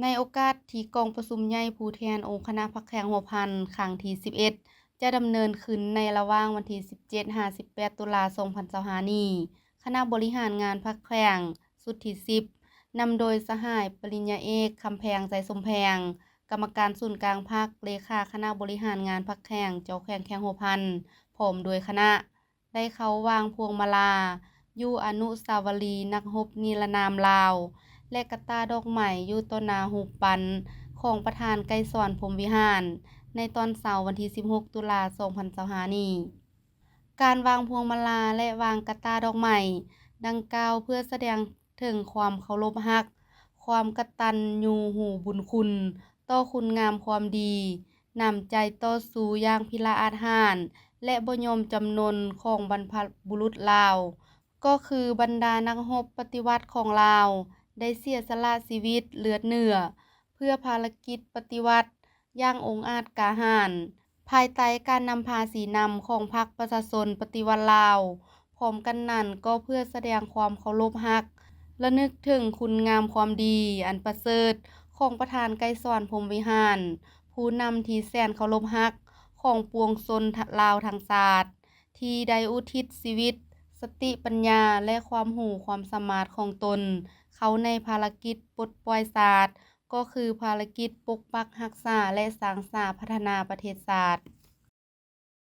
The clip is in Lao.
ໃນໂອກາດທີ່ກອງປະຊຸມໃຫຍ່ຜູ້ແທນອົງຄະນະພັກແຂວງຫົວພັນ ຄັ້ງທີສິບເອັດ ຈະດຳເນີນຂຶ້ນໃນລະຫວ່າງວັນທີສິບເຈັດ ຫາ ສິບແປດ ຕຸລາ ສອງພັນຊາວຫ້ານີ້, ຄະນະບໍລິຫານງານພັກແຂວງຊຸດທີສິບ ນຳໂດຍສະຫາຍປະລິນຍາເອກ ຄຳແພງ ໄຊສົມແພງ, ກຳມະການສູນກາງພັກ, ເລຂາຄະນະບໍລິຫານງານພັກແຂວງ ເຈົ້າແຂວງແຂວງຫົວພັນ ພ້ອມດ້ວຍຄະນະ ໄດ້ເຂົ້າວາງພວງມາລາຢູ່ອະນຸສາວະລີນັກຮົບນິລະນາມລາວ ແລະ ກະຕ່າດອກໄມ້ຢູ່ຕໍ່ໜ້າຮູບປັ້ນຂອງປະທານໄກສອນ ພົມວິຫານ ໃນຕອນເຊົ້າວັນທີສິບຫົກ ຕຸລາ ສອງພັນຊາວຫ້ານີ້. ການວາງພວງມາລາ ແລະ ວາງກະຕ່າດອກໄມ້ດັ່ງກ່າວ ເພື່ອສະແດງເຖິງຄວາມເຄົາລົບຮັກ, ຄວາມກະຕັນຍູຮູ້ບຸນຄຸນຕໍ່ຄຸນງາມຄວາມດີ, ນ້ຳໃຈຕໍ່ສູ້ຢ່າງພິລະອາດຫານ ແລະ ບໍ່ຍອມຈຳນົນຂອງບັນພະບຸລຸດລາວ, ກໍຄືບັນດານັກຮົບປະຕິວັດຂອງລາວ ໄດ້ເສຍສະຫຼະຊີວິດເລືອດເໜືອ ເພື່ອພາລະກິດປະຕິວັດຢ່າງອົງອາດກ້າຫານ ພາຍໃຕ້ການນຳພາຊີ້ນຳຂອງພັກປະຊາຊົນປະຕິວັດລາວ. ພ້ອມກັນນັ້ນກໍເພື່ອສະແດງຄວາມເຄົາລົບຮັກ, ລະນຶກເຖິງຄຸນງາມຄວາມດີອັນປະເສີດຂອງປະທານໄກສອນ ພົມວິຫານ, ຜູ້ນຳທີ່ແສນເຄົາລົບຮັກຂອງປວງຊົນລາວທັງຊາດ, ທີ່ໄດ້ອຸທິດຊີວິດ, ສະຕິປັນຍາ ແລະ ຄວາມຮູ້ຄວາມສາມາດຂອງຕົນເຂົ້າໃນພາລະກິດປົດປ່ອຍຊາດ, ກໍຄືພາລະກິດປົກປັກຮັກສາ ແລະ ສ້າງສາພັດທະນາປະເທດຊາດ.